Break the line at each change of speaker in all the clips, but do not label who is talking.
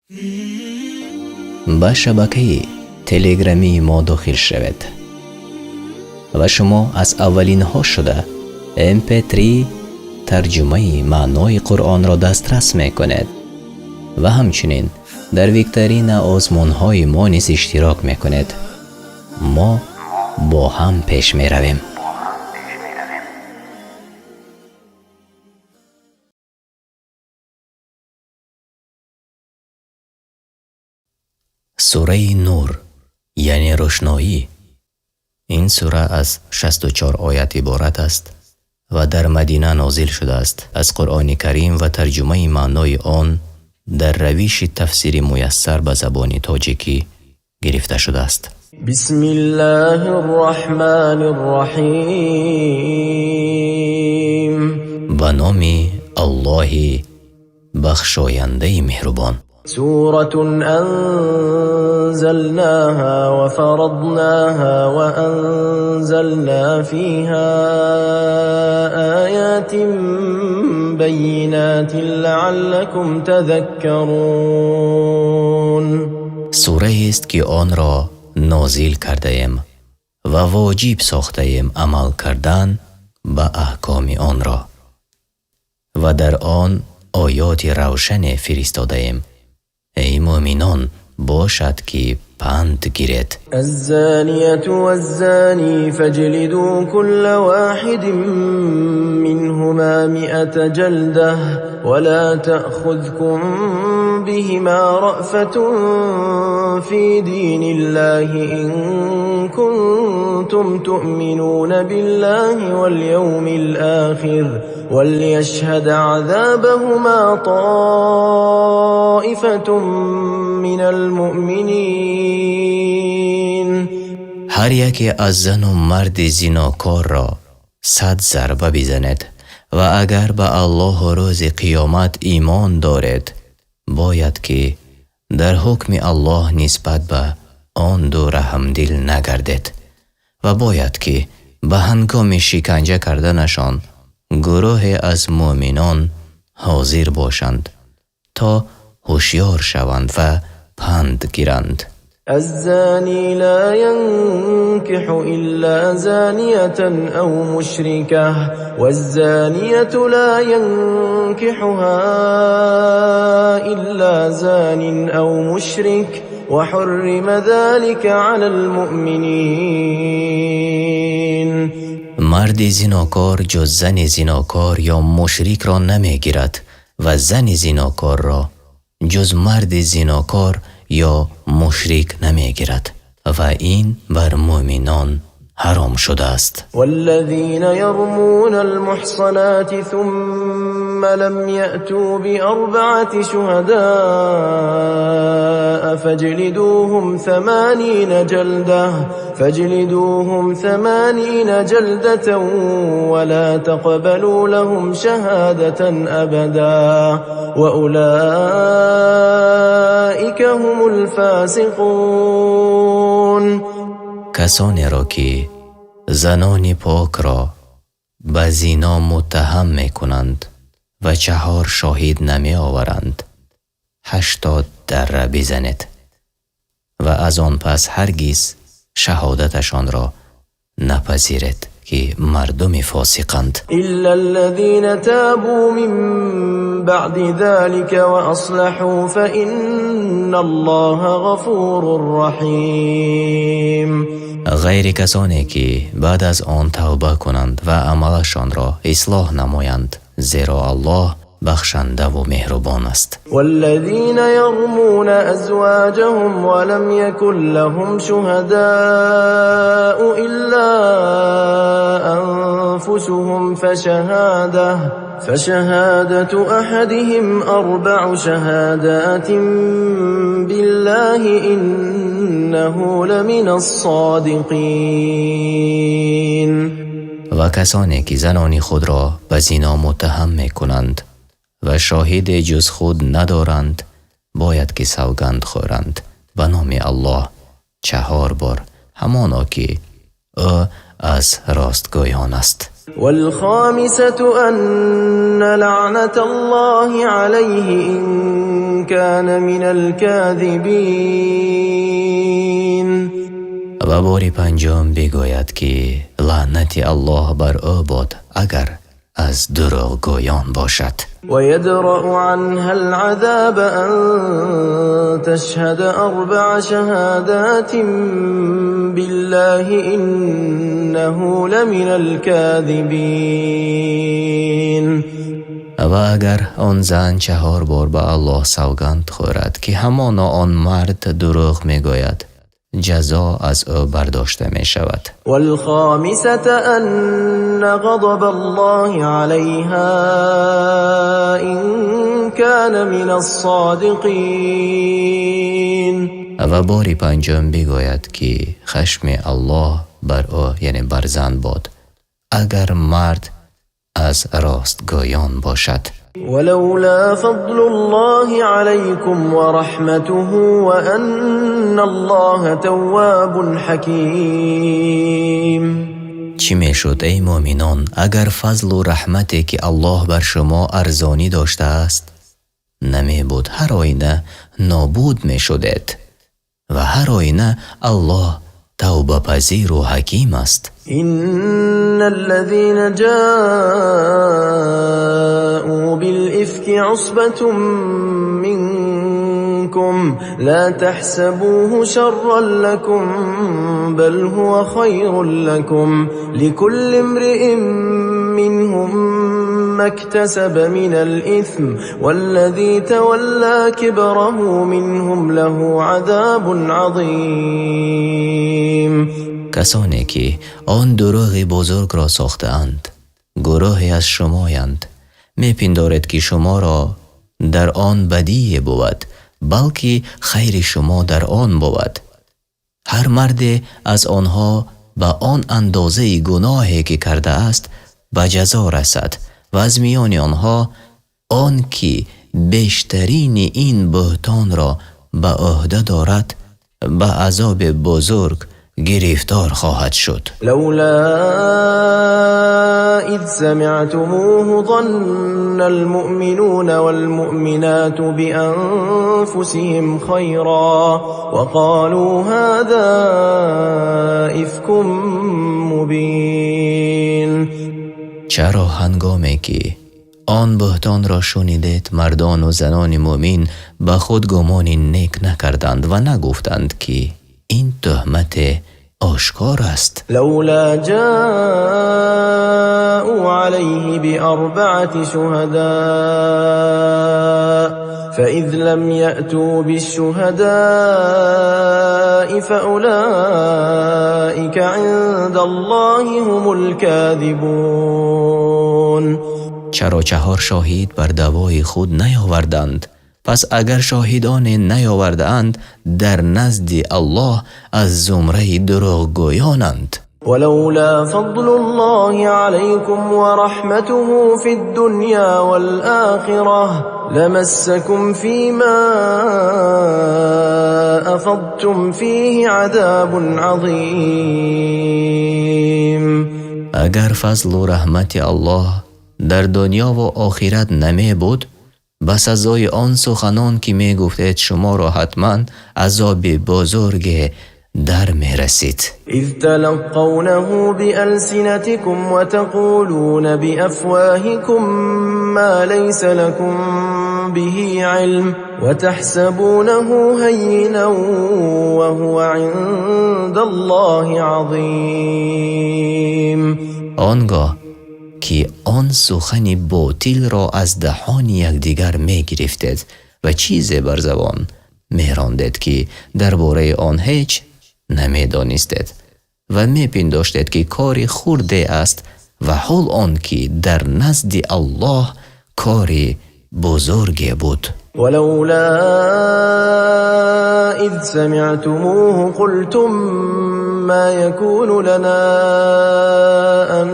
Ба шабакаи телеграмии мо дохил шавед ва шумо аз аввалинҳо шуда mp3 тарҷумаи маънои Қуръонро дастрас мекунед ва ҳамчунин дар викторина озмунҳои мо низ иштирок мекунед. Мо бо ҳам пеш меравем. Сураи Нур, яъне рӯшноӣ. Ин сура аз 64 оят иборат аст ва дар Мадина нозил шудааст. Аз Қуръони Карим ва тарҷумаи маънои он дар равиши тафсири муяссар ба забони тоҷикӣ гирифта шудааст.
Бисмиллоҳир Роҳманир Роҳим.
Ба номи Аллоҳи бахшояндаи меҳрубон.
Суратун анзалнаҳа ва фараднаҳа ва анзална фиҳа оятин баййинатин лааллакум тазаккарун.
Сураест ки онро нозил кардаем ва воҷиб сохтаем амал кардан ба аҳкоми онро ва дар он оёти равшане фиристодаем. Эй мӯъминон, бошад ки панд гиред.
Аз-зонияту ваз-зонӣ фаҷлидӯ кулла воҳидин минҳумо миата ҷалдатин ва ло таъхузкум биҳимо раъфатун фӣ диниллоҳи ин кунтум туъминуна биллоҳи вал-явмил охир валйашҳад азобаҳумо тоифатун минал муъминин.
Ҳар яке аз зану марди зинокорро 100 зарба бизанед ва агар ба Аллоҳу рӯзи қиёмат имон доред, бояд ки дар ҳукми Аллоҳ нисбат ба он ду раҳмдил нагардед ва бояд ки ба ҳангоми шиканҷа карданашон гурӯҳе аз мӯъминон ҳозир бошанд то ҳушёр шаванд ва панд гиранд.
Аз-зонӣ ло янкиҳу илло зониятан ав мушрикатан ваз-зонияту ло янкиҳуҳо илло зонин ав мушрик ва ҳуррима золика алал муъминин.
Марди зинокор ҷуз зани зинокор ё мушрикро намегирад ва зани зинокорро ҷуз марди зинокор ё мушрик намегирад ва ин бар мӯъминон ҳаром шудааст.
Валлазина ярмунал муҳсанати сумма лам яъту биарбаати шуҳадаа фаҷлидуҳум саманина ҷалдатан ва ла тақбалу лаҳум шаҳадатан абадан ва улаика ҳумул фосиқун.
Касонеро ки занони покро ба зино муттаҳам мекунанд ва 4 шоҳид намеоваранд, 80 дарра бизанед ва аз он пас ҳаргиз шаҳодаташонро напазиред ки мардуми фосиқанд.
Илла аллазина табу мин баъди залика ва аслаҳу фа инналлоҳа ғафурур раҳим.
Ғайри касоне ки баъд аз он тавба кунанд ва амалашонро ислоҳ намоянд, зеро Аллоҳ бахшандаву меҳрубон аст.
Валлазина ярмуна азваҷаҳум ва лам якун лаҳум шуҳадаъу илла анфусуҳум фашаҳадату аҳадиҳим арбаъу шаҳадатин биллаҳи иннаҳу ламинас содиқин.
Ва касоне ки занони худро ба зино муттаҳам мекунанд ва шоҳиде ҷуз худ надоранд, бояд ки савганд хӯранд ба номи Аллоҳ 4 бор, ҳамоно ки ӯ аз ростгӯён аст.
والخامسة أن لعنة الله عليه إن كان من الكاذبين.
Ва бори панҷум бигӯяд, ки лаънати Аллоҳ бар ӯ бод, агар аз дурӯғгӯён бошад.
ويدرأ عنها العذاب أن تشهد أربع شهادات بالله إنه لمن الكاذبين.
Ва агар он зан чаҳор бор ба Аллоҳ савганд хӯрад, ки ҳамоно он мард дурӯғ мегӯяд, ҷазо аз ӯ бардошта мешавад.
والخامسة أن غضب الله عليها إن كان من الصادقين.
Ва бори панҷум бигӯяд, ки хашми Аллоҳ бар ӯ, яъне бар зан, бод, агар мард аз ростгӯён бошад.
ولولا فضل الله عليكم ورحمته وأن الله تواب حكيم.
Чӣ мешуд, эй муъминон, агар фазлу раҳмате, ки Аллоҳ бар шумо арзонӣ доштааст, намебуд? Ҳар оина нобуд мешудед, ва ҳар оина Аллоҳ тавбапазиру ҳаким аст.
إن الذين جاءوا بالإفك عصبة منكم، لا تحسبوه شرا لكم، بل هو خير لكم. لكل امرئ منهم ما اكتسب من الإثم، والذي تولى كبره منهم له عذاب عظيم.
Касоне ки он дурӯғи бузургро сохтаанд, гурӯҳе аз шумоянд. Мепиндоред, ки шуморо дар он бадие бувад, балки хайри шумо дар он бувад. Ҳар марде аз онҳо ба он андозаи гуноҳе, ки кардааст, ба ҷазо расад, ва аз миёни онҳо он ки бештарини ин буҳтонро ба ӯҳда дорад, ба азоби бузург гирифтор хоҳад шуд.
لولا إذ سمعتموه ظن المؤمنون والمؤمنات بأنفسهم خيرا وقالوا هذا إفك مبين.
Чаро ҳангоме ки он буҳтонро шунидед, мардону занони муъмин ба худ гумони нек накарданд ва нагуфтанд, ки ин тӯҳмате ошкор аст?
لولا جاءوا عليه بأربعة شهداء، فإذ لم يأتوا بالشهداء فأولئك عند الله هم الكاذبون.
Чаро чаҳор шоҳид бар даъвои худ наёварданд? Пас агар шоҳидоне наёвардаанд, дар назди Аллоҳ аз зумраи дурӯғгӯёнанд.
ولولا فضل الله عليكم ورحمته في الدنيا والآخرة لمسكم فيما أفضتم فيه عذاب عظيم.
Агар фазлу раҳмати Аллоҳ дар дунёву охират намебуд, ба сазои он суханон, ки мегуфтед, шуморо ҳатман азоби бузурге дар мерасид.
إذ تلقونه بألسنتكم وتقولون بأفواهكم ما ليس لكم به علم وتحسبونه هينا وهو عند الله عظيم.
Он гоҳ ки он сухани ботилро аз даҳони якдигар мегирифтед ва чизе бар забон мерондед, ки дар бораи он ҳеҷ намедонистед, ва мепиндоштед, ки кори хурде аст, ва ҳол он ки дар назди Аллоҳ кори бузурге буд.
ولولا إذ سمعتموه قلتم ما يكون لنا أن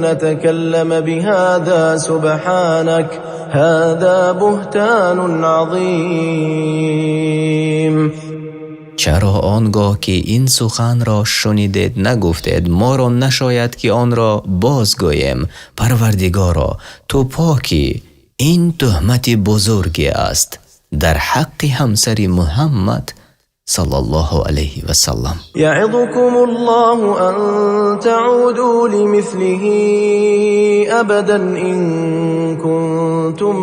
نتكلم بهذا، سبحانك، هذا بهتان عظيم.
Чаро он гоҳ ки ин сухан ро шунидед нагуфтед: моро нашояд ки онро бозгӯем, Парвардигоро, ту покӣ, ин туҳмати бузургест дар ҳаққи ҳамсари Муҳаммад саллаллоҳу алайҳи васаллам.
Яъизукумуллоҳу ан таъудӯ лимислиҳи абадан ин кунтум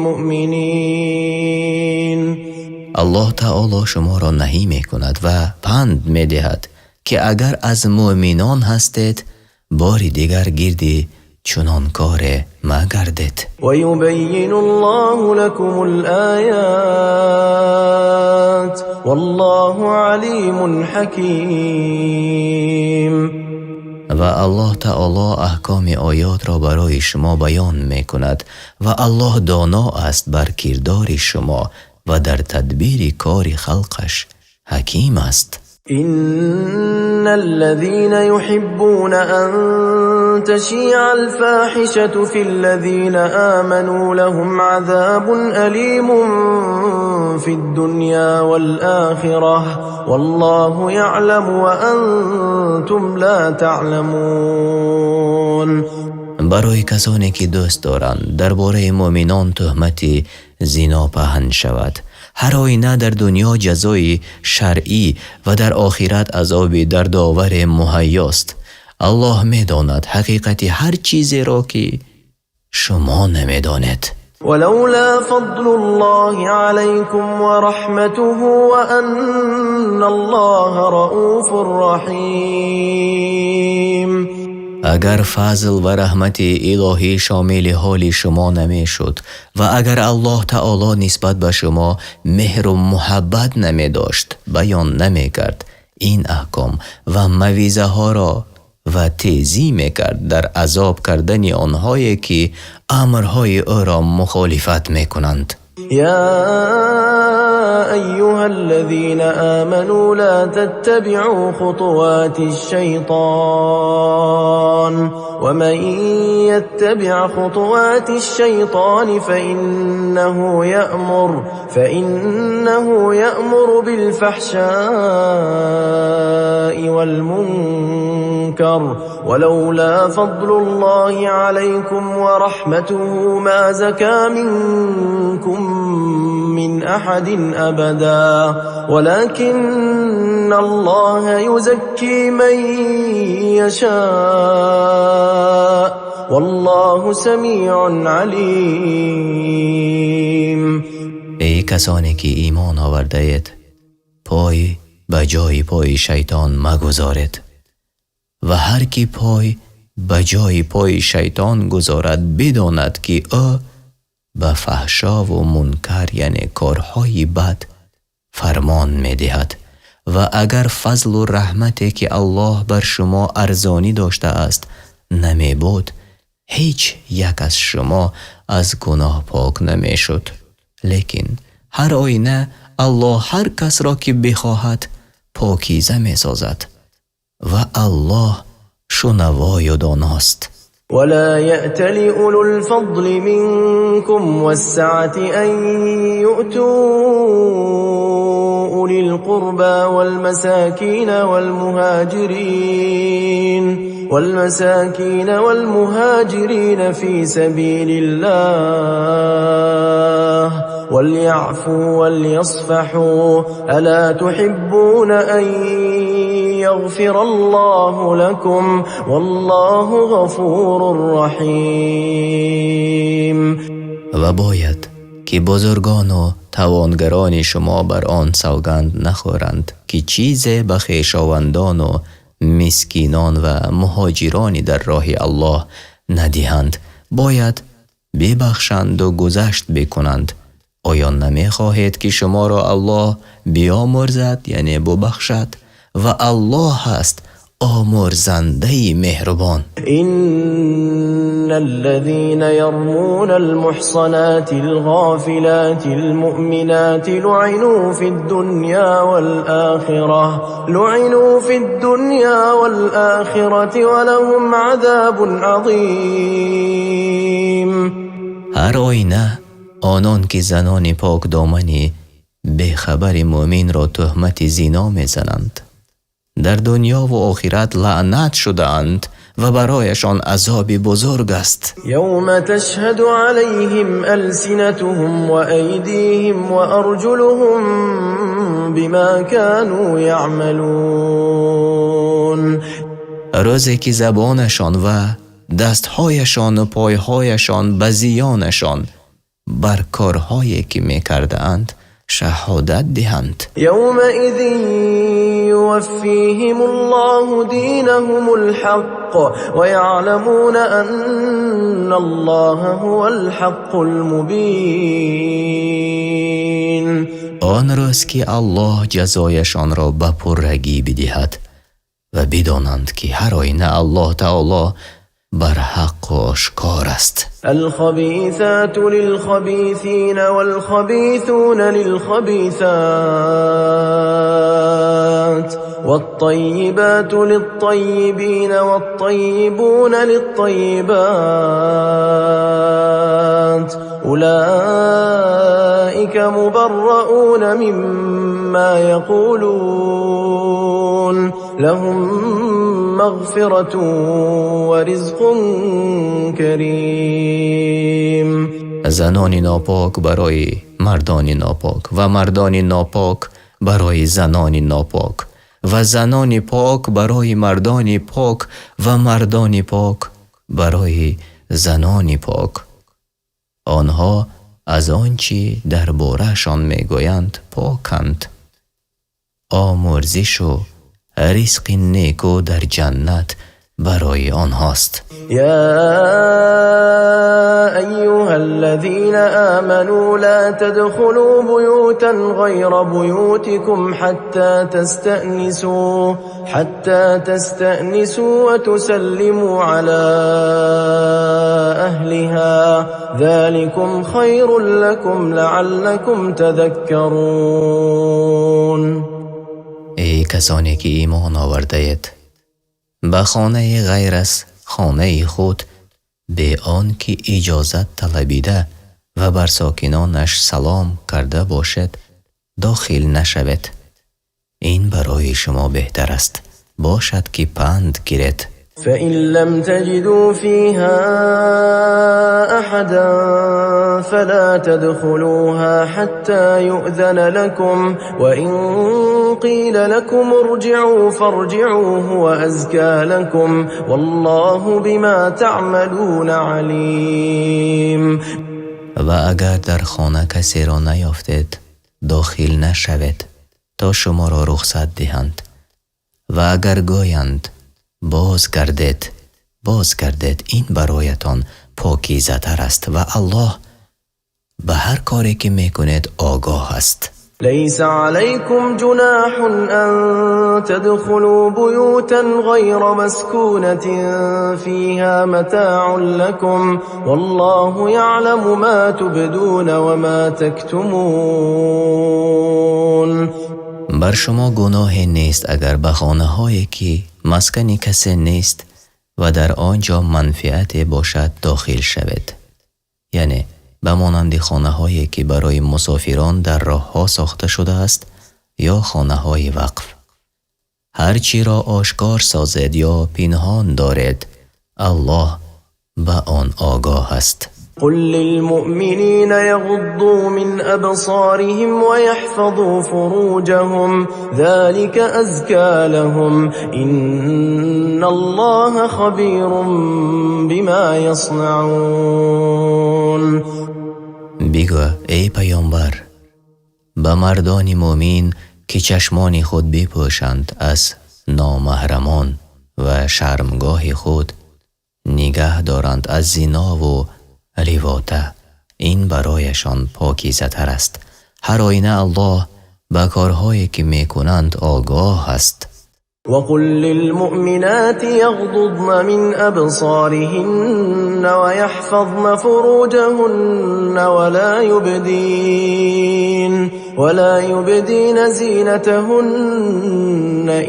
муъминин.
Аллоҳ таъоло шуморо наҳй мекунад ва панд медиҳад, ки агар аз мӯъминон ҳастед, бори дигар гирди чунон коре магардед.
Ва юбаййинуллоҳу лакумул оёт, валлоҳу алимун ҳаким.
Ва Аллоҳ таъоло аҳкоми оётро барои шумо баён мекунад ва Аллоҳ доност бар кирдори шумо ва дар тадбири кори халқаш ҳаким аст.
Инналлазина юҳиббуна ан ташиъал фоҳишату филлазина оману лаҳум азобун алимун фид-дунё вал-охирати, валлоҳу яъламу ва антум ло таъламун.
Барои касоне ки дӯст доранд дар бораи мӯъминон туҳмати зино паҳн шавад, ҳар оина дар дунё ҷазои шаръӣ ва дар охират азоби дардовар муҳайёст. Аллоҳ медонад ҳақиқати ҳар чизеро ки шумо намедонед.
Валавло фазлуллоҳи алайкум ва раҳматуҳу ва анналлоҳа рауфур раҳим.
Агар фазл ва раҳмати илоҳӣ шомили ҳоли шумо намешуд ва агар Аллоҳ таъоло нисбат ба шумо меҳру муҳаббат намедошт, баён намекард ин аҳком ва мавъизаҳоро ва тезӣ мекард дар азоб кардани онҳое ки амрҳои ӯро мухолифат мекунанд.
Ё айюҳаллазина оману ло таттабиъу хутуватиш-шайтон ва ман яттабиъ хутуватиш-шайтони фаиннаҳу яъмуру билфаҳшаи вал-мункар, ва лавло фазлуллоҳи алайкум ва раҳматуҳу мо зако минкум мин аҳадин абадан, валокинналлоҳа юзаккӣ ман яшоъ, валлоҳу самиъун алим.
Эй касоне ки имон овардаед, пой ба ҷои пои шайтон магузоред ва ҳар ки пой ба ҷои пои шайтон гузорад, бидонад ки ӯ ба фаҳшо ва мункар, яъне корҳои бад, фармон медиҳад. Ва агар фазлу раҳмате ки Аллоҳ бар шумо арзонӣ доштааст намебуд, ҳеҷ як аз шумо аз гуноҳ пок намешуд. Лекин ҳар оина Аллоҳ ҳар касро ки бихоҳад покиза месозад ва Аллоҳ шунавою доност.
Ва ло яътали улул-фазли минкум вас-саъати ан юъту улил-қурбо вал-масокина вал-муҳоҷирина фи сабилиллоҳ валяъфу валйасфаҳу, ало туҳиббуна ан яғфираллоҳу лакум, валлоҳу ғафурун раҳим.
Ва бояд ки бузургон ва тавонгарони шумо бар он савганд нахӯранд ки чизе ба хешовандон ва мискинон ва муҳоҷироне дар роҳи Аллоҳ надиҳанд, бояд бибахшанд ва гузашт бикунанд. Оё намехоҳед ки шуморо Аллоҳ биёмурзад, яъне бибахшад? Ва Аллоҳ аст омурзандаи меҳрубон.
Инналлазина ярмунал муҳсанатил ғофилатил муъминати луъину фид-дунё вал-охирати ва лаҳум азобун азим.
Ҳар оина онон ки занони покдомани Бехабари мӯъминро туҳмати зино мезананд, дар дунё ва охират лаънат шудаанд ва барояшон азоби бузург аст.
يوم تشهد عليهم ألسنتهم وأيديهم وأرجلهم بما كانوا يعملون.
Рӯзе ки забонашон ва дастҳояшон ва пойҳояшон ба зиёнашон бар корҳое ки мекардаанд шаҳодат диҳанд.
يومئذ يوفيهم الله دينهم الحق ويعلمون أن الله هو الحق المبين.
Он рӯз ки Аллоҳ ҷазояшонро ба пуррагӣ бидиҳад ва бидонанд, ки ҳар оина Аллоҳ таоло бар ҳаққу ошкор аст.
الخبيثات للخبيثين والخبيثون للخبيثات والطيبات للطيبين والطيبون للطيبات أولئك مبرؤون مما يقولون لهم مغفرة ورزق كريم.
Занони нопок барои мардони нопок ва мардони нопок барои занони нопок ва занони пок барои мардони пок ва мардони пок барои занони пок. Онҳо аз он чӣ дар бораашон мегӯянд поканд. Омӯрзишу ризқи неку дар ҷаннат барои онҳост.
يا أيها الذين آمنوا لا تدخلوا بيوتا غير بيوتكم حتى تستأنسوا وتسلموا على أهلها ذلكم خير لكم لعلكم تذكرون.
Эй касоне ки имон овардаед, ба хонаи ғайр аз хонаи худ бе он ки иҷозат талабида ва бар сокинонаш салом карда бошед, дохил нашавед. Ин барои шумо беҳтар аст, бошад ки панд гиред.
فإن لم تجدوا فيها أحدا فلا تدخلوها حتى يؤذن لكم وإن قيل لكم ارجعوا فارجعوا هو أزكى لكم والله بما تعملون عليم.
Ва агар дар хона касеро наёфтед, дохил нашавед, то шуморо рухсат диҳанд. Ва агар гӯянд: «Бозгардед», бозгардед, ин бароятон покизатар аст ва Аллоҳ ба ҳар коре ки мекунед огоҳ аст.
ليس عليكم جناح أن تدخلوا بيوتا غير مسكونة فيها متاع لكم والله يعلم ما تبدون وما تكتمون.
Бар шумо гуноҳе нест, агар ба хонаҳое ки маскани касе нест ва дар он ҷо манфиате бошад, дохил шавед, яъне ба монанди хонаҳое ки барои мусофирон дар роҳҳо сохта шудааст ё хонаҳои вақф. Ҳар чиро ошкор созед ё пинҳон доред, Аллоҳ ба он огоҳ аст.
قل للمؤمنين يغضوا من أبصارهم ويحفظوا فروجهم ذلك أزكى لهم إن الله خبير بما يصنعون.
Бигӯ, эй паёмбар, ба мардони мӯмин, ки чашмони худ бипӯшанд аз номаҳрамон ва шармгоҳи худ нигаҳ доранд аз зинову ливота. Ин барояшон покизатар аст. Ҳар оина Аллоҳ ба корҳое ки мекунанд огоҳ аст.
وقل للمؤمنات يغضضن من أبصارهن ويحفظن فروجهن ولا يبدين زينتهن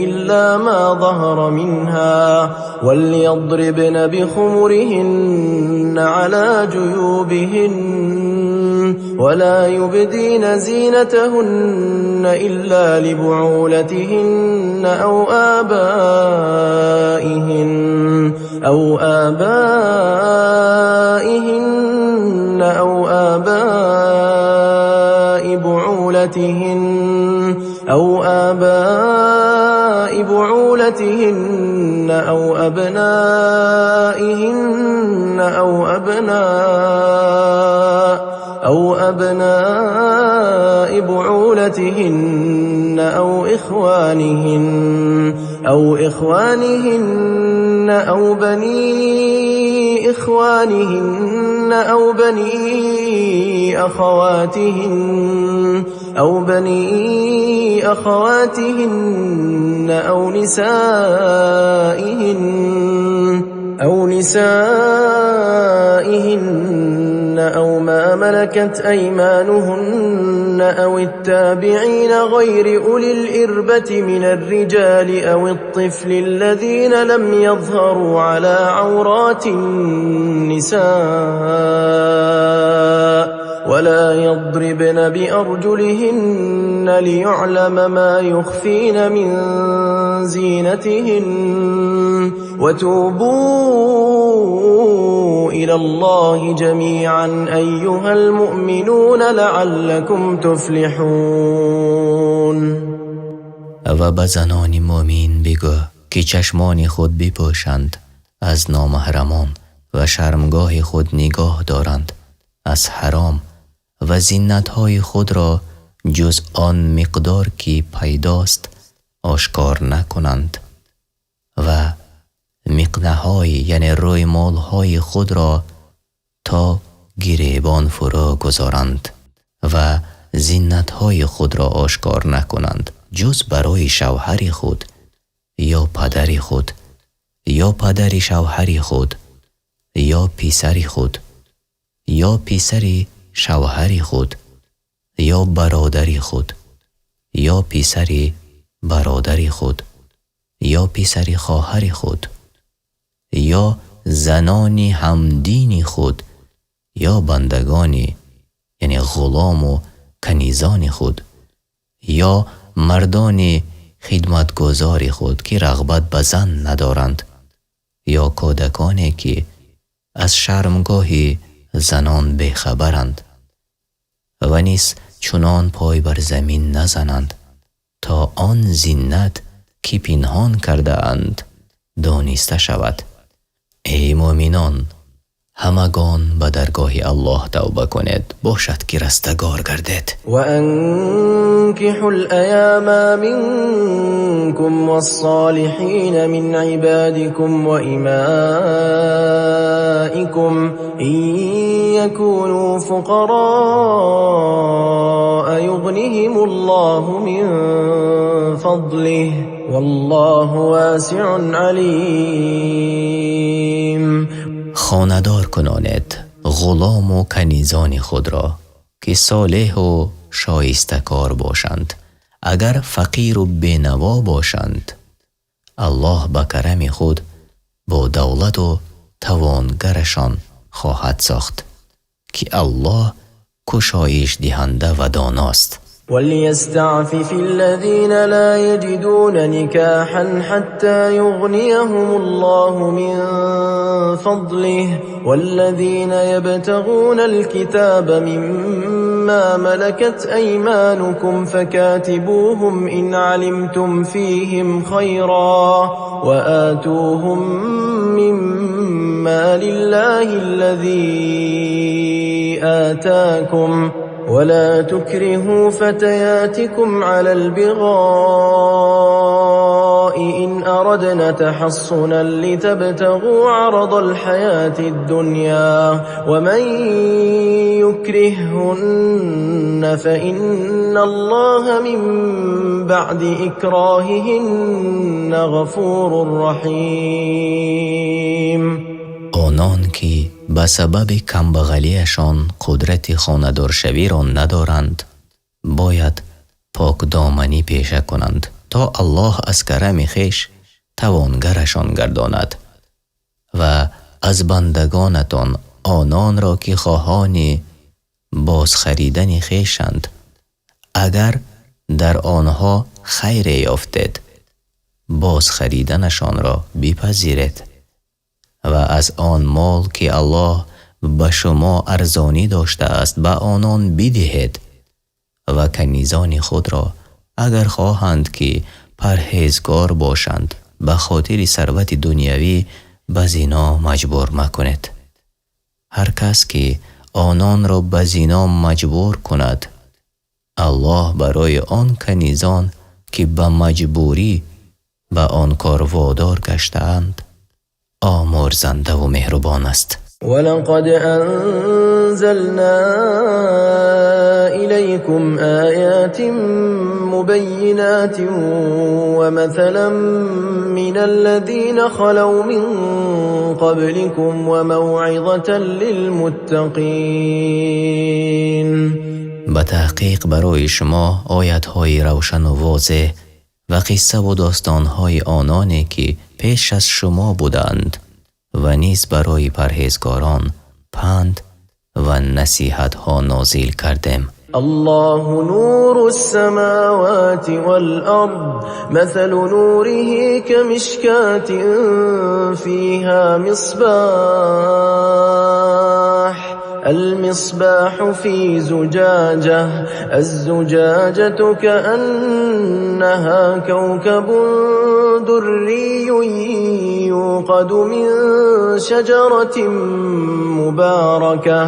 إلا ما ظهر منها وليضربن بخمرهن على جيوبهن. ولا يبدين زينتهن إلا لبعولتهن أو آبائهن أو آباء بعولتهن أو آباء بعولتهن أو أبنائهن أو أبناء بعولتهن أو إخوانهن أو بني إخوانهن أو بني أخواتهن أو نسائهن أو ما ملكت أيمانهن أو التابعين غير أولي الإربة من الرجال أو الطفل الذين لم يظهروا على عورات النساء ولا يضربن بأرجلهن ليعلم ما يخفين من زينتهن وتوبوا إلى الله جميعا أيها المؤمنون لعلكم تفلحون.
Ва ба занони мӯмин бигӯ, ки чашмони худ бипӯшанд аз номаҳрамон ва шармгоҳи худ нигоҳ доранд аз ҳаром ва зинатҳои худро ҷуз он миқдор ки пайдост ошкор накунанд ва миқнаҳои, яъне рӯймолҳои худро то гиребон фурӯ гузоранд ва зинатҳои худро ошкор накунанд ҷуз барои шавҳари худ ё падари худ ё падари шавҳари худ ё писари худ ё писари шавҳари худ ё бародари худ ё писари бародари худ ё писари хоҳари худ ё занони ҳамдини худ ё бандагони, яъне ғулому канизони худ ё мардони хидматгузори худ, ки рағбат ба зан надоранд, ё кӯдаконе ки аз шармгоҳи занон бехабаранд, ва низ чунон пой бар замин назананд то он зинат ки пинҳон кардаанд дониста шавад. Эй мӯминон, ҳамагон ба даргоҳи Аллоҳ тавба кунед, бошад ки растагор гардед.
وأنكحوا الأيامى منكم والصالحين من عبادكم وإمائكم إن يكونوا فقراء يغنهم الله من فضله والله واسع عليم.
Хонадор кунонед ғулому канизони худро, ки солеҳу шоистакор бошанд. Агар фақиру бенаво бошанд, Аллоҳ ба карами худ бо давлату тавонгарашон хоҳад сохт, ки Аллоҳ кушоишдиҳанда ва доност.
وليستعفف الذين لا يجدون نكاحا حتى يغنيهم الله من فضله والذين يبتغون الكتاب مما ملكت أيمانكم فكاتبوهم إن علمتم فيهم خيرا وآتوهم مما لله الذي آتاكم ولا تكرهوا فتياتكم على البغاء إن أردن تحصنا لتبتغوا عرض الحياة الدنيا ومن يكرههن فإن الله من بعد إكراههن غفور رحيم.
Онон ки ба сабаби камбағалиашон қудрати хонадоршавиро надоранд, бояд покдоманӣ пеша кунанд, то Аллоҳ аз карами хеш тавонгарашон гардонад. Ва аз бандагонатон ононро, ки хоҳони бозхаридани хешанд. Агар дар онҳо хайре ёфтед, бозхариданашонро бипазиред ва аз он мол ки Аллоҳ ба шумо арзонӣ доштааст ба онон бидиҳед ва канизони худро агар хоҳанд ки парҳезгор бошанд ба хотири сарвати дунявӣ ба зино маҷбур макунед. Ҳар кас ки ононро ба зино маҷбур кунад, Аллоҳ барои он канизон ки ба маҷбурӣ ба он кор водор гаштаанд омӯрзанда ва меҳрубон аст.
ولقد أنزلنا إليكم آيات مبينات ومثلا من الذين خلوا من قبلكم وموعظة للمتقين.
Ба таҳқиқ барои шумо оятҳои равшану возеҳ ва қиссаву достонҳои ононе ки пеш аз шумо буданд ва низ барои парҳезгорон панд ва насиҳатҳо нозил кардем.
الله نور السماوات والأرض مثل نوره كمشكاة فيها مصباح المصباح في زجاجة الزجاجة كأنها كوكب دري يوقد من شجرة مباركة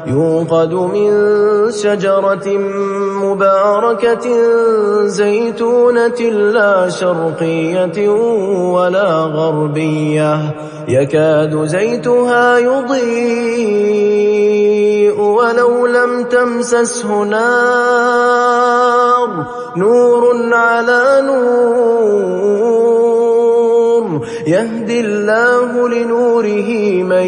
يوقد من شجرة مباركة زيتونة لا شرقية ولا غربية يكاد زيتها يضيء ولو لم تمسسه نار نور على نور يهدي الله لنوره من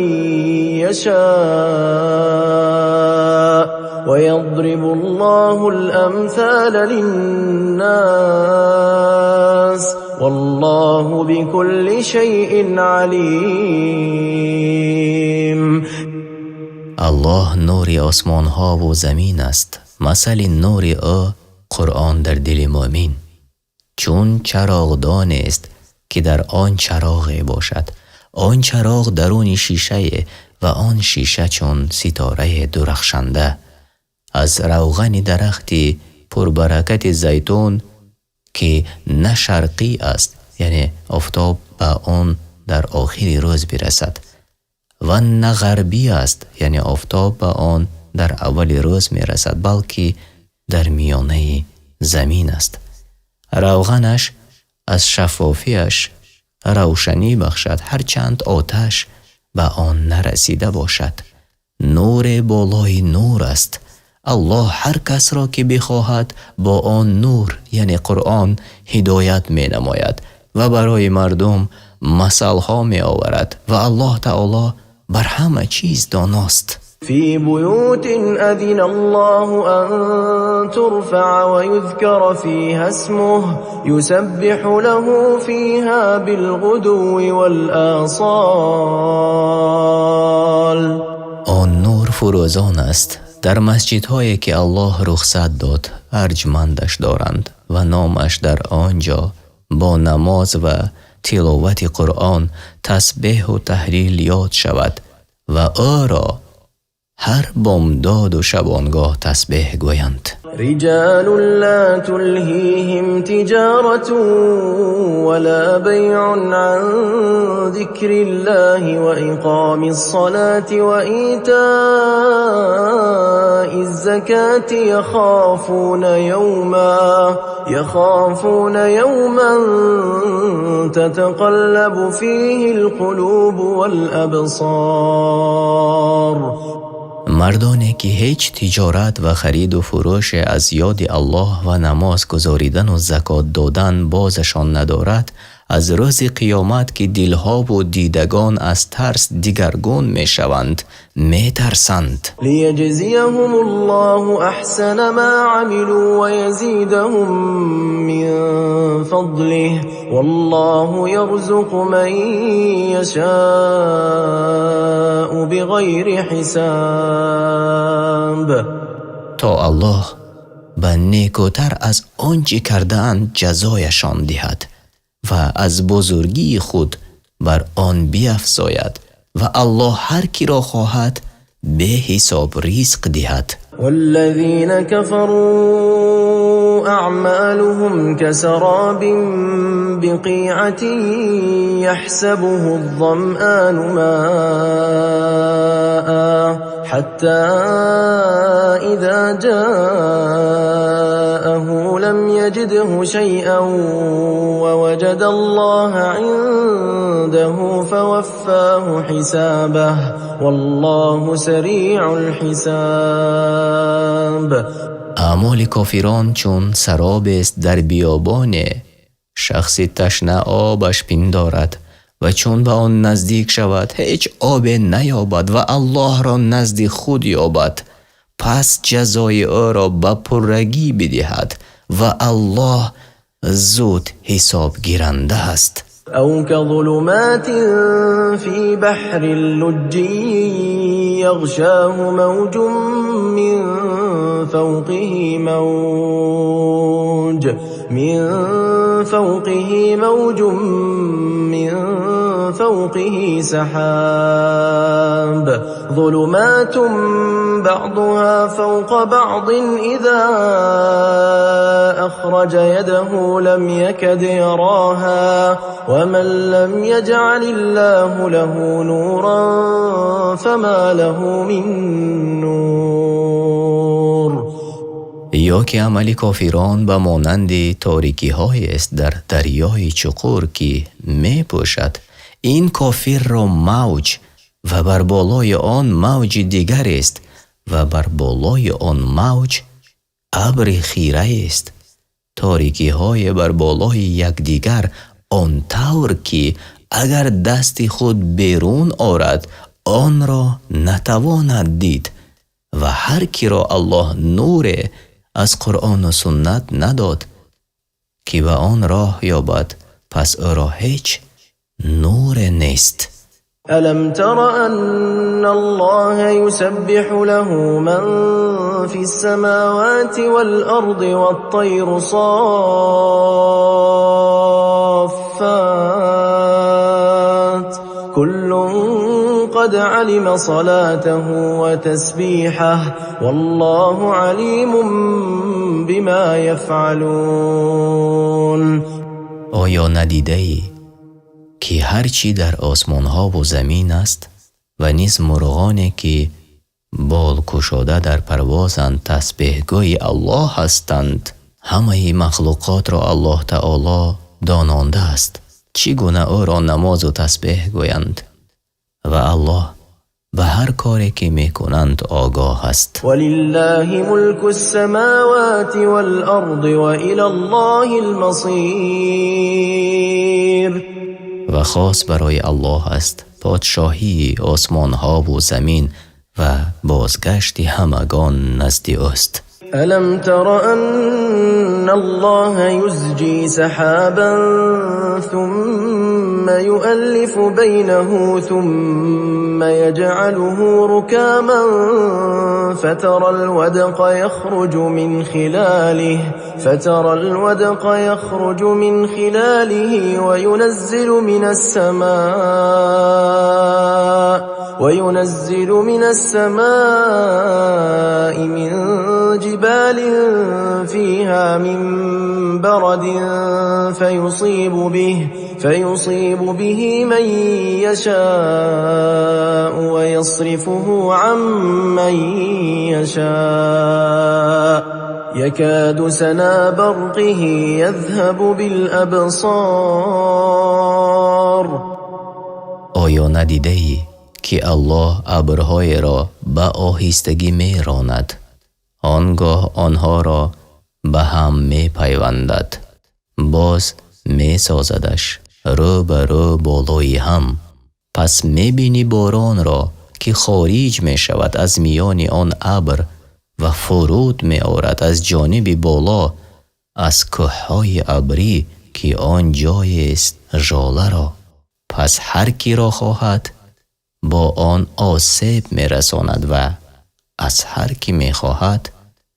يشاء ويضرب الله الأمثال للناس والله بكل شيء عليم.
Аллоҳ нури осмонҳову замин аст. Масали нури ӯ, Қуръон дар дили мӯъмин, чун чароғдонест ки дар он чароғе бошад. Он чароғ даруни шишае ва он шиша чун ситорае дурахшанда аз равғани дарахти пурбаракати зайтун ки на шарқӣ аст, яъне офтоб ба он дар охири рӯз бирасад, ва на ғарбӣ аст, яъне офтоб ба он дар аввали рӯз мерасад, балки дар миёнаи замин аст. Равғанаш аз шаффофиаш равшанӣ бахшад, ҳарчанд оташ ба он нарасида бошад. Нуре болои нур аст. Аллоҳ ҳар касро ки бихоҳад бо он нур, яъне Қуръон, ҳидоят менамояд ва барои мардум масалҳо меоварад ва Аллоҳ таоло бар ҳама чиз доност.
في بيوت أذن الله أن ترفع ويذكر فيها اسمه يسبح له فيها بالغدو والآصال.
Он нур фурӯзон аст дар масҷидҳое ки Аллоҳ рухсат дод арҷмандаш доранд ва номаш дар он ҷо бо намоз ва тиловати Қуръон, тасбеҳу таҳлил ёд шавад ва ӯро ҳар бомдоду шабонгоҳ тасбеҳ гӯянд.
رجال لا تلهيهم تجارة ولا بيع عن ذكر الله وإقام الصلاة وإيتاء الزكاة يخافون يوما تتقلب فيه القلوب والأبصار.
Мардоне ки ҳеҷ тиҷорат ва хариду фурӯше аз ёди Аллоҳ ва намоз гузоридану закот додан бозашон надорад, аз рӯзи қиёмат ки дилҳову дидагон аз тарс дигаргун мешаванд, метарсанд.
ليجزيهم الله أحسن ما عملوا ويزيدهم من فضله والله يرزق من يشاء بغير حساب.
То Аллоҳ ба некӯтар аз он чи кардаанд ҷазояшон диҳад ва аз бузургии худ бар он биафзояд, ва Аллоҳ ҳар киро хоҳад беҳисоб ризқ диҳад.
والذين كفروا أعمالهم كسراب بقيعة يحسبه الظمآن ماء حتى إذا جاءه لم يجده شيئا ووجد الله عنده فوفاه حسابه والله سريع الحساب.
Аъмоли кофирон чун саробест дар биёбоне, шахси ташна обаш пиндорад ва чун ба он наздик шавад, ҳеҷ обе наёбад ва Аллоҳро назди худ ёбад, пас ҷазои ӯро ба пуррагӣ бидиҳад, ва Аллоҳ зуд ҳисобгиранда аст.
أو كظلمات في بحر لجي يغشاه موج من فوقه موج من فوقه موج من فوقه سحاب ظلمات بعضها فوق بعض إذا أخرج يده لم يكد يراها ومن لم يجعل الله له نورا فما له من نور.
Ё ки амали кофирон ба монанди торикиҳоест дар дарёи чуқур, ки мепӯшад ин кофирро мавҷ ва бар болои он мавҷи дигарест ва бар болои он мавҷ абри хираест, торикиҳое бар болои якдигар, он тавр ки агар дасти худ берун орад, онро натавонад дид, ва ҳар киро Аллоҳ нуре аз Қуръону суннат надод, ки ба он роҳ ёбад, пас ӯро ҳеҷ нуре нест.
ألم تر أن الله يسبح له من في السماوات والأرض والطير صافات كل قد علم صلاته وتسبيحه والله عليم بما يفعلون.
Оё надидаӣ, ки ҳар чӣ дар осмонҳову замин аст ва низ мурғоне, ки болкушода дар парвозанд, тасбеҳгӯи Аллоҳ ҳастанд? Ҳамаи махлуқотро Аллоҳ Таоло донондааст, чӣ гуна ӯро намозу тасбеҳ гӯянд, ва Аллоҳ ба ҳар коре, ки мекунанд, огоҳ аст.
ولله ملك السماوات والأرض وإلى الله المصير.
Ва хос барои Аллоҳ аст подшоҳии осмонҳову замин, ва бозгашти ҳамагон назди ӯст.
ألم تر أن الله يزجي سحابا ثم يؤلف بينه ثم يجعله ركاما فترى الودق يخرج من خلاله وينزل من السماء من جبال فيها من برد فيصيب به من يشاء ويصرفه عن من يشاء يكاد سنا برقه يذهب بالأبصار.
Оё надидаӣ, ки Аллоҳ абрҳоеро ба оҳистагӣ меронад, он гоҳ онҳоро ба ҳам мепайвандад, боз месозадаш рӯ ба рӯ болои ҳам, пас мебинӣ боронро, ки хориҷ мешавад аз миёни он абр ва фуруд меорад аз ҷониби боло аз кӯҳҳои абрӣ, ки он ҷоест, жоларо, пас ҳар киро хоҳад, бо он осеб мерасонад ва аз ҳар кӣ мехоҳад.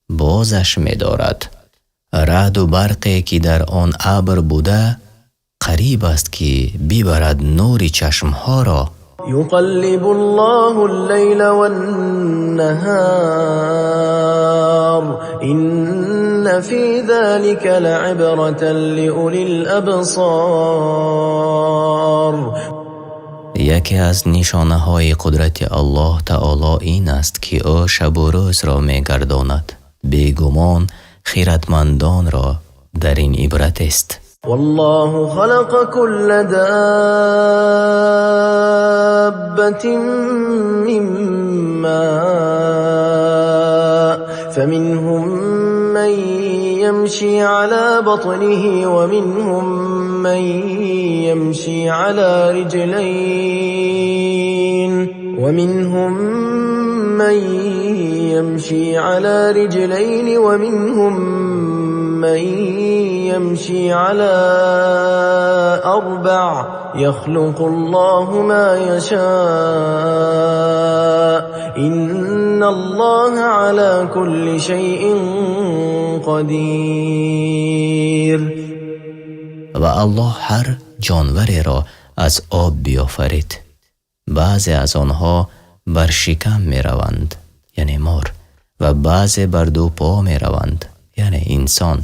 Бозаш медорад. Раъду барқе ки дар он абр буда, қариб аст ки бибарад нури чашмҳоро.
يقلب الله الليل والنهار إن في ذلك لعبرة لأولي الأبصار.
Яке аз нишонаҳои қудрати Аллоҳ таоло ин аст, ки ӯ шабу рӯзро мегардонад. Бегумон, хиратмандонро дар ин ибрат аст.
والله خلق كل دابة من ماء فمنهم من يمشي على بطنه ومنهم من يمشي على رجلين ومنهم من يمشي على رجلين ومنهم من يمشي على أربع يخلق الله ما يشاء إن الله على كل شيء قدير.
Ва Аллоҳ ҳар ҷонвареро аз об биёфарид. Баъзе аз онҳо бар шикам мераванд, яъне мор, ва баъзе бар ду по мераванд, яъне инсон,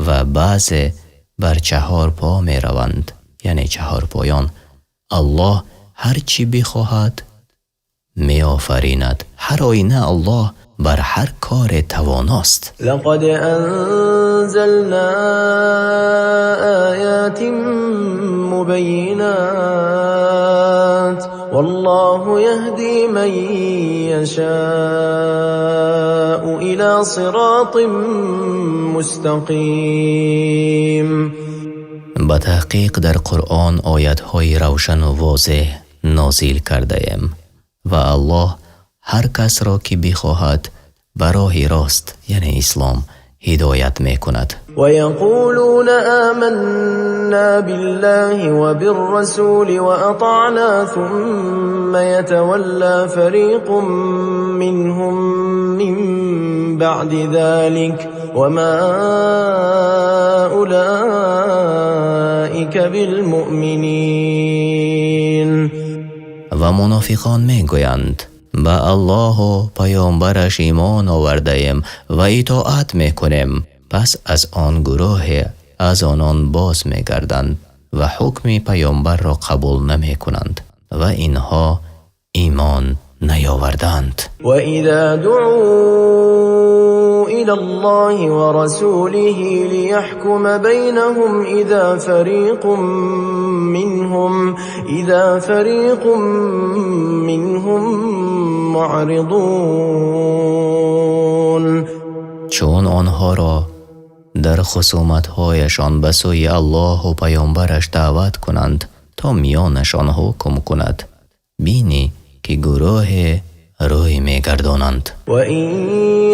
ва баъзе бар чаҳор по мераванд, яъне чаҳорпоён. Аллоҳ ҳар чӣ бихоҳад меофаринад. Ҳар оина Аллоҳ бар ҳар коре тавоност.
لقد أنزلنا آيات مبينات والله يهدي من يشاء إلى صراط مستقيم.
Ба таҳқиқ, дар Қуръон оятҳои равшану возеҳ нозил кардаем ва Аллоҳ ҳар касро ки бихоҳад ба роҳи рост, яъне ислом, ҳидоят мекунад.
ويقولون آمنا بالله وبالرسول وأطعنا ثم يتولى فريق منهم من بعد ذلك وما أولئك بالمؤمنين.
Ва мунофиқон мегӯянд: ба Аллоҳу паёмбараш имон овардаем ва итоат мекунем. Пас аз он гурӯҳе аз онон боз мегарданд ва ҳукми паёмбарро қабул намекунанд ва инҳо имон наёварданд.
وإذا دعوا إلى الله ورسوله ليحكم بينهم إذا فريق منهم معرضون.
Чун онҳоро дар хусуматҳояшон ба сӯи Аллоҳу паёмбараш даъват кунанд, то миёнашон ҳукм кунад, бинӣ ки гурӯҳе рӯй мегардонанд.
وإن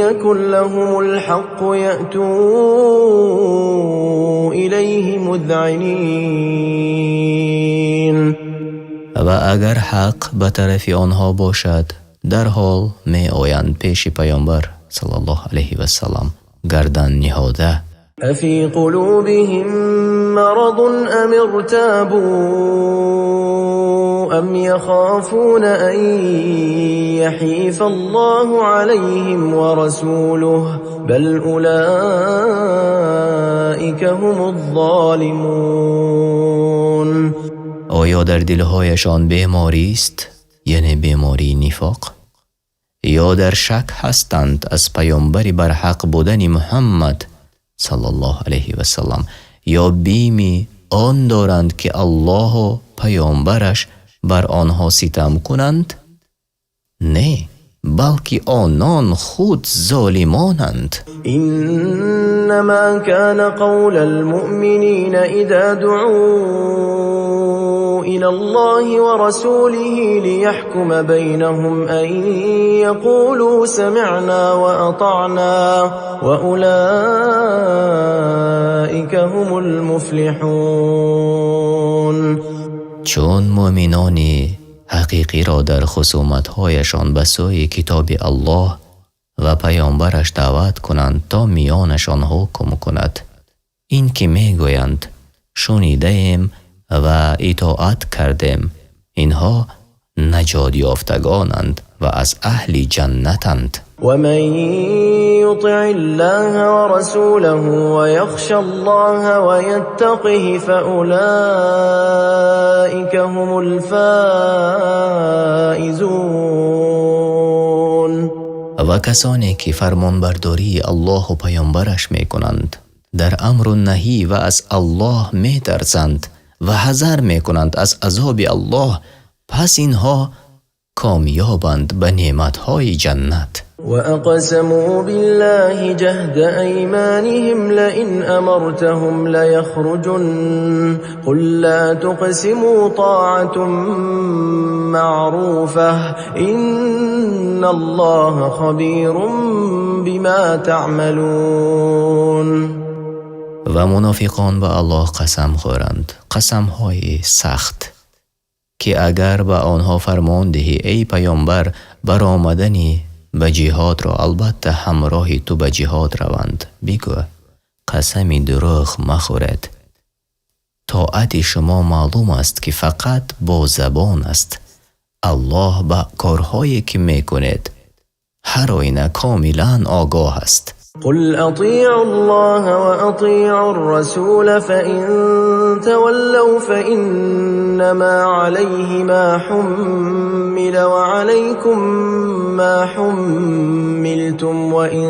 يكن لهم الحق يأتوا إليه مذعنين.
Ва агар ҳақ ба тарафи онҳо бошад, дарҳол меоянд пеши паёмбар саллаллоҳу алайҳи васаллам гардан ниҳода.
أفي قلوبهم مرض أم ارتابوا أم يخافون أن يحيف الله عليهم ورسوله بل أولئك هم الظالمون.
Оё дар дилҳояшон беморист, яъне бемории нифоқ, ё дар шак ҳастанд аз паёмбари барҳақ будани Муҳаммад саллаллоҳу алайҳи васаллам, ё бими он доранд, ки Аллоҳу паёмбараш бар онҳо ситам кунанд? Не, балки онон худ золимонанд.
إنما كان قول المؤمنين إذا دعوا إلى الله ورسوله ليحكم بينهم أن يقولوا سمعنا وأطعنا وأولئك هم المفلحون.
Чун муъминони ҳақиқиро дар хусуматҳояшон ба сӯи китоби Аллоҳ Ва паёмбараш даъват кунанд, то миёнашон ҳукм кунад, ин ки мегӯянд: шунидаем ва итоат кардем. Инҳо наҷот ёфтагонанд ва аз аҳли ҷаннатанд.
ومن يطع الله ورسوله ويخش الله ويتقه فأولئك هم الفائزون.
Ва касоне ки фармонбардории Аллоҳ ва паёмбараш мекунанд дар амру наҳӣ ва аз Аллоҳ метарсанд ва ҳазар мекунанд аз азоби Аллоҳ, пас инҳо комёбанд ба неъматҳои ҷаннат.
وأقسموا بالله جهد أيمانهم لئن أمرتهم ليخرجن قل لا تقسموا طاعة معروفة إن الله خبير بما تعملون.
Ва мунофиқон ба Аллоҳ қасам хӯранд, қасамҳои сахт, ки агар ба онҳо фармон диҳӣ, эй паёмбар, баромадани ба ҷиҳодро, албатта ҳамроҳи ту ба ҷиҳод раванд. Бигӯ: қасами дурӯғ махӯред, тоати шумо маълум аст, ки фақат бо забон аст. Аллоҳ ба корҳое ки мекунед ҳар оина комилан огоҳ аст.
قل أطيعوا الله وأطيعوا الرسول فإن تولوا فإنما عليه ما حمل وعليكم ما حملتم وإن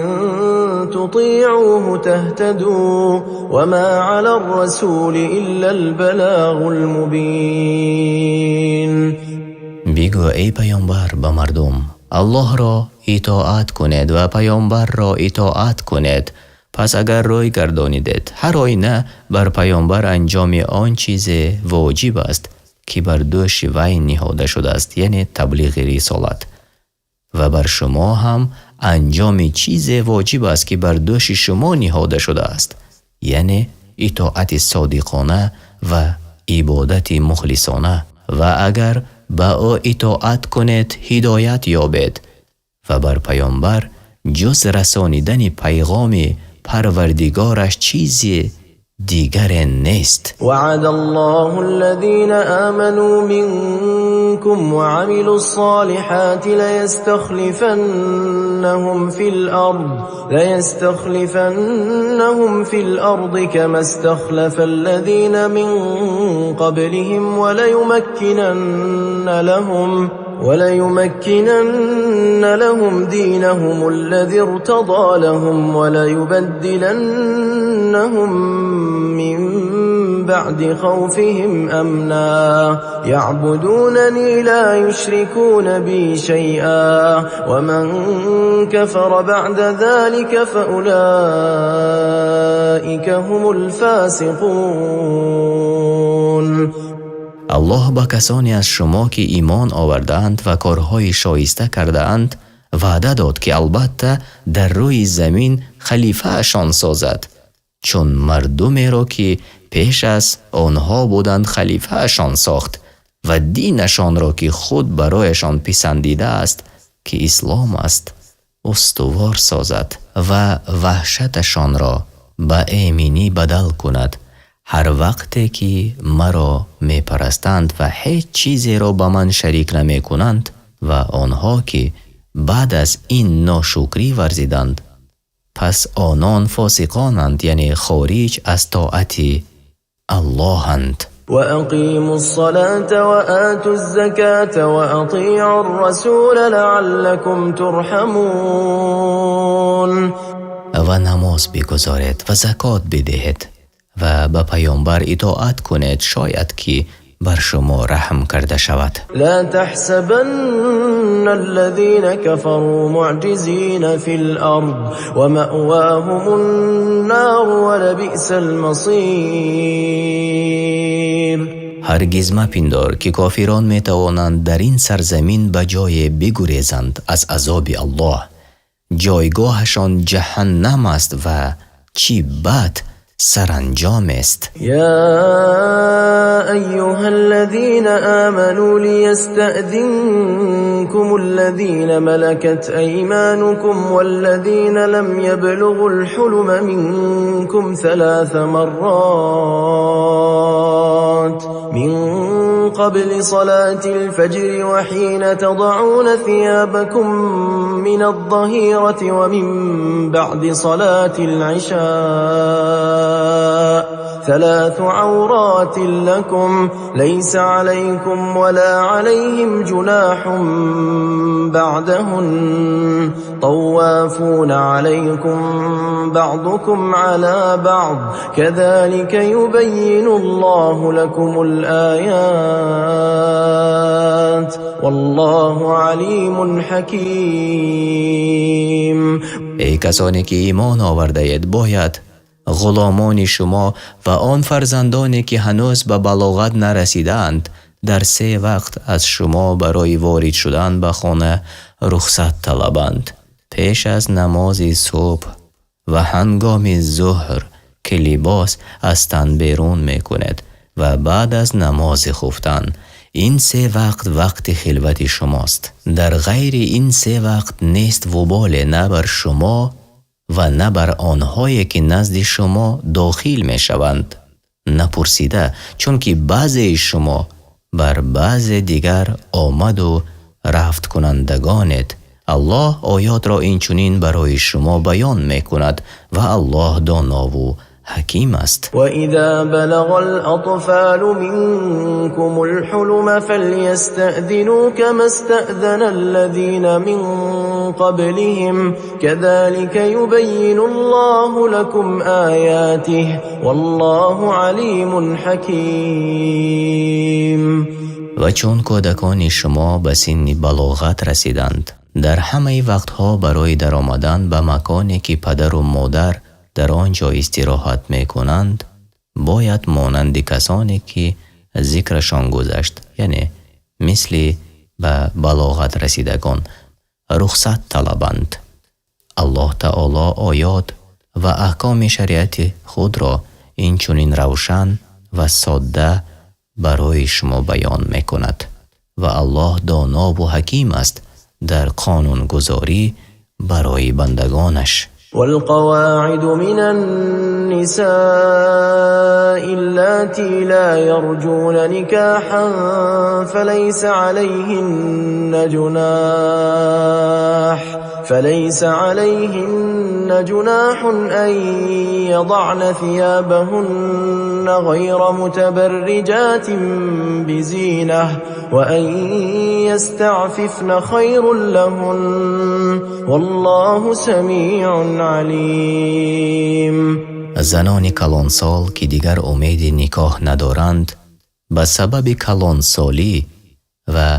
تطيعوه تهتدوا وما على الرسول إلا البلاغ المبين.
Бигӯ, эй паёмбар, ба мардум: Аллоҳро итоат кунед ва паёмбарро итоат кунед. Пас агар рӯй гардонидед, ҳар оина бар паёмбар анҷоми он чизе воҷиб аст, ки бар дӯши вай ниҳода шудааст, яъне таблиғи рисолат, ва бар шумо ҳам анҷоми чизе воҷиб аст, ки бар дӯши шумо ниҳода шудааст, яъне итоати содиқона ва ибодати мухлисона. Ва агар ба ӯ итоат кунед, ҳидоят ёбед, ва бар паёмбар ҷуз расонидани пайғоми Парвардигораш чизи дигаре нест.
وعد الله الذين آمنوا منكم وعملوا الصالحات ليستخلفنهم في الأرض كما استخلف الذين من قبلهم وليمكنن لهم دينهم الذي ارتضى لهم وليبدلنهم من بعد خوفهم أمنا يعبدونني لا يشركون بي شيئا ومن كفر بعد ذلك فأولئك هم الفاسقون.
Аллоҳ ба касоне аз шумо, ки имон овардаанд ва корҳои шоиста кардаанд, ваъда дод, ки албатта дар рӯи замин халифаашон созад, чун мардумеро, ки пеш аз онҳо буданд, халифаашон сохт ва динашонро, ки худ барояшон писандидааст, ки ислом аст, устувор созад ва ваҳшаташонро ба эминӣ бадал кунад. Ҳар вақте ки маро мепарастанд ва ҳеҷ чизеро ба ман шарик намекунанд. Ва онҳо, ки баъд аз ин ношукрӣ варзиданд, пас онон фосиқонанд, яъне хориҷ аз тоати Аллоҳанд.
وأقيموا الصلاة وآتوا الزكاة وأطيعوا الرسول لعلكم ترحمون.
Ва намоз бигузоред ва закот бидиҳед ва ба паёмбар итоат кунед, шояд ки бар шумо раҳм карда шавад.
لا تحسبن الذين كفروا معجزين في الأرض ومأواهم النار ولبئس المصير.
Ҳаргиз мапиндор, ки кофирон метавонанд дар ин сарзамин ба ҷое бигурезанд аз азоби Аллоҳ. Ҷойгоҳашон ҷаҳаннам аст ва чӣ бад саранҷом аст.
يا أيها الذين آمنوا ليستأذنكم الذين ملكت أيمانكم والذين لم يبلغوا الحلم منكم ثلاث مرات من قبل صلاة الفجر وحين تضعون ثيابكم من الظهيرة ومن بعد صلاة العشاء ثلاث عورات لكم ليس عليكم ولا عليهم جناح بعدهن طوافون عليكم بعضكم على بعض كذلك يبين الله لكم الآيات والله عليم حكيم.
Эй касоне ки имон овардаед, бояд ғуломони шумо ва он фарзандоне ки ҳанӯз ба балоғат нарасидаанд дар се вақт аз шумо барои ворид шудан ба хона рухсат талабанд: пеш аз намози субҳ ва ҳангоми зуҳр, ки либос аз тан берун мекунед, ва баъд аз намози хуфтан. Ин се вақт вақти хилвати шумост. Дар ғайри ин се вақт нест вуболе на бар шумо ва на бар онҳое ки назди шумо дохил мешаванд напурсида, чунки баъзеи шумо бар баъзе дигар омаду рафткунандагонед. Аллоҳ оётро инчунин барои шумо баён мекунад ва Аллоҳ донову ҳаким аст.
وإذا بلغ الأطفال منكم الحلم فليستأذنوا كما استأذن الذين من قبلهم كذلك يبين الله لكم آياته والله عليم حكيم.
Ва чун кӯдакони шумо ба синни балоғат расиданд, дар ҳамаи вақтҳо барои даромадан ба маконе ки падару модар дар он ҷо истироҳат мекунанд, бояд монанди касоне ки зикрашон гузашт, яъне мисли ба балоғат расидагон, рухсат талабанд. Аллоҳ таоло оёт ва аҳкоми шариати худро инчунин равшан ва содда барои шумо баён мекунад ва Аллоҳ донову ҳаким аст дар қонунгузорӣ барои бандагонаш.
والقواعد من النساء اللاتي لا يرجون نكاحا فليس عليهن جناح أن يضعن ثيابهن غير متبرجات بزينة وأن يستعففن خير لهن والله سميع عليم.
Занони калонсол, ки дигар умеди никоҳ надоранд, ба сабаби калонсолӣ ва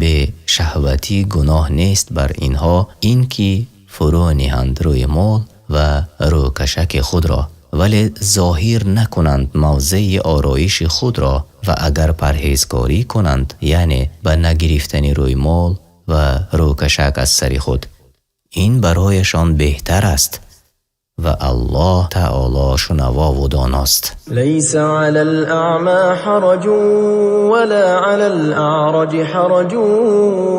бешаҳватӣ гуноҳ нест бар инҳо ин ки фурӯ ниҳанд рӯймол ва рӯкашаки худро, вале зоҳир накунанд мавзеи ороиши худро, ва агар парҳезкорӣ кунанд, яъне ба нагирифтани рӯймол ва рӯкашак аз сари худ, ин барояшон беҳтар аст ва Аллоҳ таоло шунавову доност.
ليس على الأعمى حرج ولا على الأعرج حرج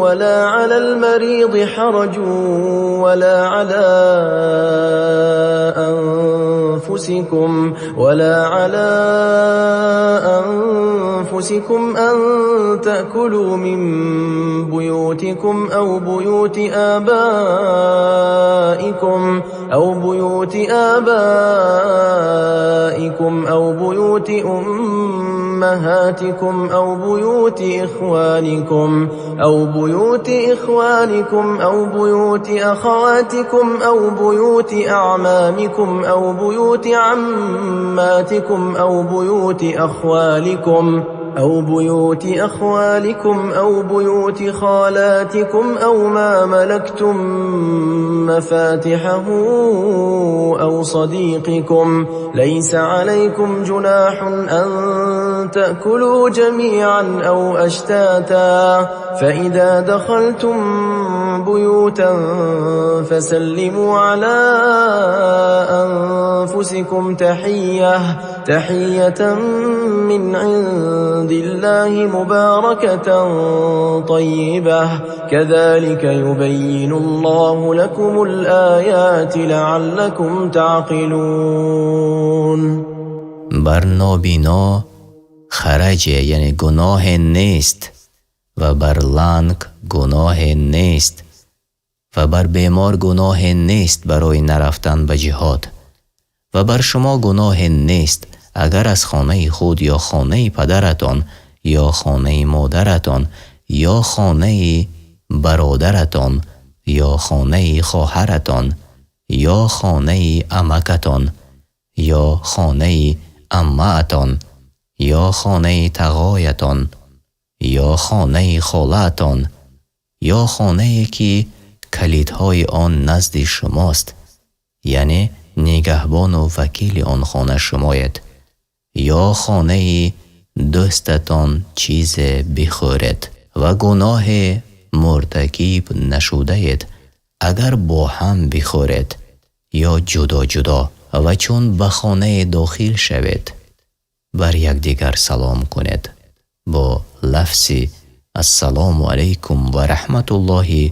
ولا على المريض حرج ولا على أنفسكم أن تأكلوا من بيوتكم أو بيوت آبائكم أو بيوت أمهاتكم أو بيوت إخوانكم أو بيوت أخواتكم أو بيوت أعمامكم أو بيوت عماتكم أو بيوت أخوالكم أو بيوت أخوالكم أو بيوت خالاتكم أو ما ملكتم مفاتحه أو صديقكم ليس عليكم جناح أن تأكلوا جميعا أو أشتاتا فإذا دخلتم بيوتا فسلموا على أنفسكم تحية من عند الله مباركة طيبة كذلك يبين الله لكم الآيات لعلكم تعقلون.
Бар нобино ҳараҷе, яъне гуноҳе нест, ва бар ланг гуноҳе нест, ва бар бемор гуноҳе нест барои нарафтан ба ҷиҳод, ва бар шумо гуноҳе нест агар аз хонаи худ ё хонаи падаратон ё хонаи модаратон ё хонаи бародаратон ё хонаи хоҳаратон ё хонаи амакатон ё хонаи аммаатон ё хонаи тағоятон ё хонаи холаатон ё хонае ки калидҳои он назди шумост, яъне нигаҳбону вакили он хона шумоед, ё хонаи дӯстатон чизе бихӯред, ва гуноҳе муртакиб нашудаед агар бо ҳам бихӯред ё ҷудо ҷудо. Ва чун ба хонае дохил шавед, бар якдигар салом кунед бо лафзи «Ассалому алайкум ва раҳматуллоҳи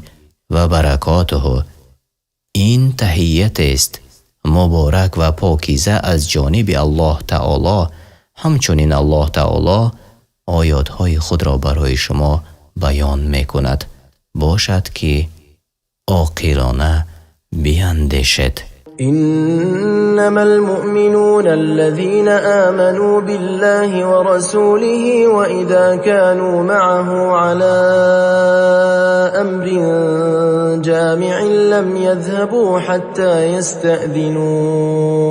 ва баракотуҳу». Ин таҳиятест муборак ва покиза аз ҷониби Аллоҳ Таоло. Ҳамчунин Аллоҳ Таоло оётҳои худро барои шумо баён мекунад, бошад ки оқилона биандешед.
إنما المؤمنون الذين آمنوا بالله ورسوله وإذا كانوا معه على أمر جامع لم يذهبوا حتى يستأذنوه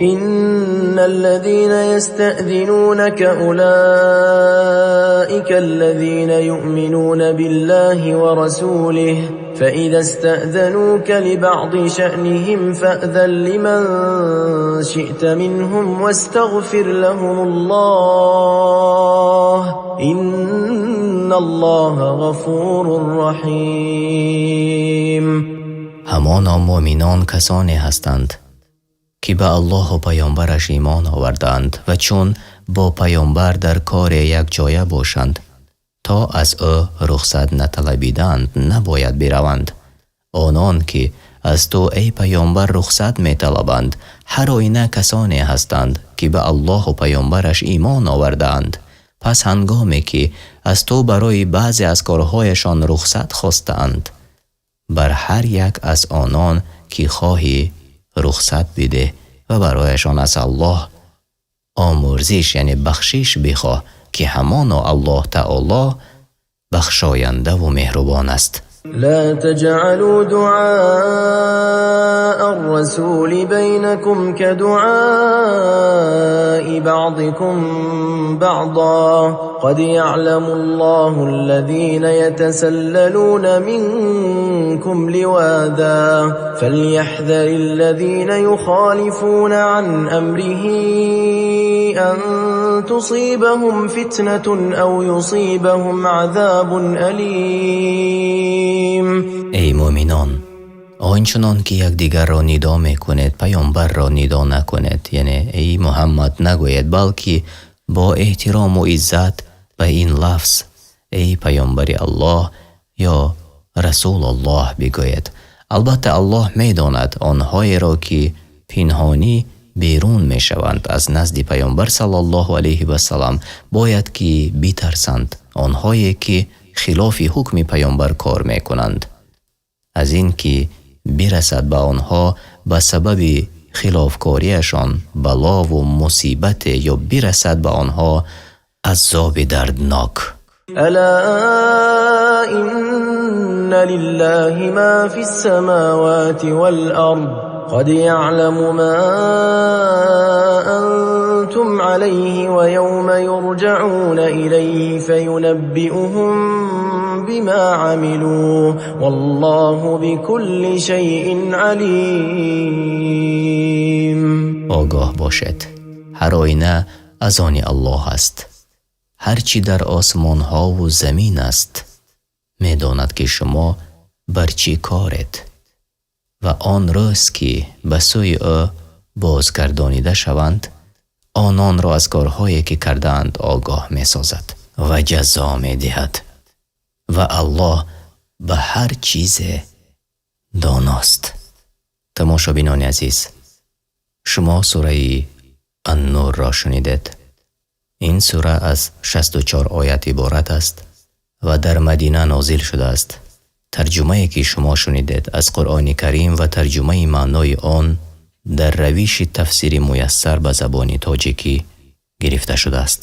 إن الذين يستأذنونك أولئك الذين يؤمنون بالله ورسوله فإذا استأذنوك لبعض شأنهم فأذن لمن شئت منهم واستغفر لهم الله إن الله غفور رحيم.
Ҳамоно муъминон касоне ҳастанд, ки ба Аллоҳу паёмбараш имон овардаанд ва чун бо паёмбар дар коре якҷоя бошанд, то аз ӯ рухсат наталабидаанд, набояд бираванд. Онон ки аз ту, эй паёмбар, рухсат металабанд, ҳар оина касоне ҳастанд, ки ба Аллоҳу паёмбараш имон овардаанд. Пас ҳангоме ки аз ту барои баъзе аз корҳояшон рухсат хостаанд, бар ҳар як аз онон ки хоҳӣ рухсат бидеҳ ва барояшон аз Аллоҳ омӯрзиш, яъне бахшиш бихоҳ, ки ҳамоно Аллоҳ Таоло бахшояндаву меҳрубон аст.
لا تجعلوا دعاء الرسول بينكم كدعاء بعضكم بعضا قد يعلم الله الذين يتسللون منكم لواذا فليحذر الذين يخالفون عن أمره أن تصيبهم فتنة أو يصيبهم عذاب أليم.
Эй муъминон, он чунон ки якдигарро нидо мекунед, паёмбарро нидо накунед, яъне «Эй Муҳаммад» нагӯед, балки бо эҳтирому иззат ба ин лафз «Эй паёмбари Аллоҳ» ё «Расулуллоҳ» бигӯед. Албатта, Аллоҳ медонад онҳоеро, ки пинҳонӣ берун мешаванд аз назди паёмбар саллаллоҳу алайҳи васалам. Бояд ки битарсанд онҳое ки хилофи ҳукми паёмбар кор мекунанд аз ин ки бирасад ба онҳо ба сабаби хилофкориашон балову мусибате ё бирасад ба онҳо азоби дарднок.
ألا إن لله ما في السماوات والأرض قد يعلم ما أنتم كنتم عليه ويوم يرجعون إليه فينبئهم بما عملوا والله بكل شيء عليم.
Огоҳ бошед, ҳар оина аз они Аллоҳ аст ҳар чи дар осмонҳо ва замин аст, медонад ки шумо бар чӣ коред ва он рӯз ки ба сӯи ӯ бозгардонида шаванд, ононро аз корҳое ки кардаанд огоҳ месозад ва ҷазо медиҳад ва Аллоҳ ба ҳар чизе доност. Тамошобинони азиз, шумо сураи Ан-Нурро шунидед. Ин сура аз 64 оят иборат аст ва дар Мадина нозил шудааст. Тарҷумае ки шумо шунидед аз Қуръони Карим ва тарҷумаи маънои он дар равиши тафсири муяссар ба забони тоҷикӣ гирифта шудааст.